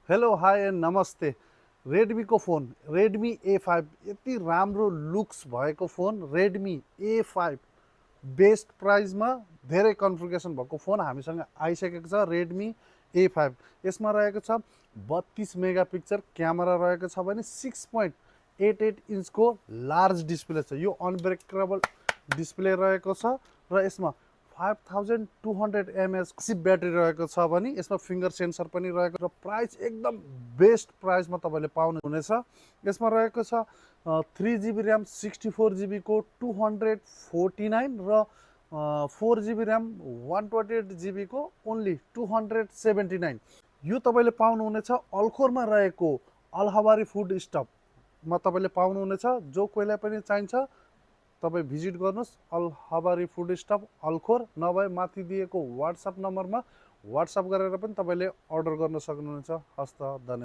Hello hi and नमस्ते। रेडमीको phone Redmi A5 यति राम्रो लुक्स भएको फोन रेडमी A5 बेस्ट प्राइसमा धेरै कन्फिगरेसन भएको फोन हामीसँग आइसकेको छ। रेडमी A5 यसमा रहेको छ 32 मेगापिक्सल क्यामेरा रहेको छ भने 6.88 इन्चको लार्ज डिस्प्ले छ। यो अनब्रेकेबल डिस्प्ले रहेको छ र यसमा 5200 mAh ब्याट्री रहेको छ भने यसमा फिङ्गर सेन्सर पनि रहेको र प्राइस एकदम बेस्ट प्राइसमा तपाईँले पाउनुहुनेछ। यसमा रहेको छ 3GB ऱ्याम 64GB को 249 र 4GB ऱ्याम 128GB को ओन्ली 279। यो तपाईँले पाउनुहुनेछ अल्खोरमा रहेको अलहबारी फुड स्टपमा तपाईँले पाउनुहुनेछ। जो कोहीलाई पनि चाहिन्छ तपाईँ भिजिट गर्नुहोस् अल हबारी फुड स्टप अल्खोर, नभए माथि दिएको वाट्सएप नम्बरमा वाट्सएप गरेर पनि तपाईँले अर्डर गर्न सक्नुहुनेछ। हस्त धन्यवाद।